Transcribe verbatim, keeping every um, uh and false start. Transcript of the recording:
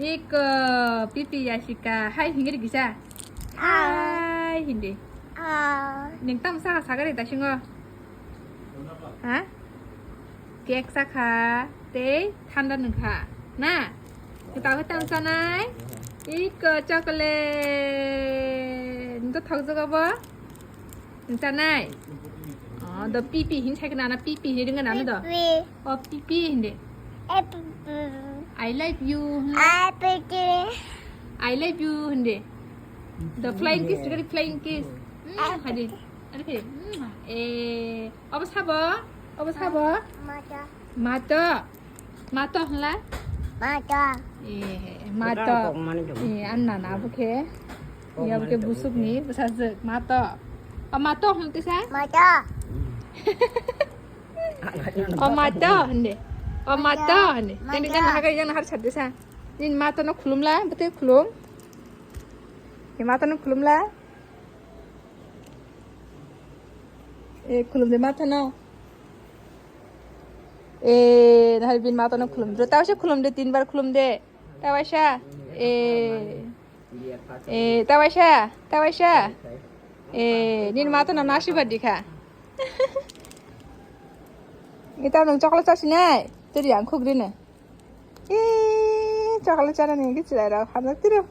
Iko, pipi yasika. Hai hingri gisa. Hai hindi. Ning tam saka sagari tasingo. Ha? Cake sakha, tei thanda nungkha. Na? Kita tam sanai? Iko chocolate. Nto thokjogo bo? Nung sanai? Oh, do pipi hin sai kana na pipi hin ringa na do. Pipi. Oh, pipi hinde. Eh, pipi. I love you. I pipi. I love you hinde. The flying kiss, very flying kiss. Mm, hadi. Hadi. Mm, eh, apa sabo? Apa sabo? Mata. Mata. Mato hwnla? Mato. Eh, mato. Kok mani dong. Eh, anna na bukhe. Kok ya mani bukhe dong, busuk bukhe. Ni bwsajwk mato. O mato hwn tisa? Mato. O mato hwnde. O mato hwnde. Mato. Yang yang har yang har sadde sa. Nin mato no khulumla, bete khulum. Ni mato no khulumla. Eh, khulumde mato no. Eh, dahil bin mato no khulumde. Tawaisa khulumde, tinbar khulumde. Tawaisa. Eh. Eh, tawaisa, tawaisa. Eh, nin mato no nasi badikha. Ita nung chocolate chasi nai. Teri ang khugri ne. Eh, chocolate chana ni gichilai rao. Hamna tiro.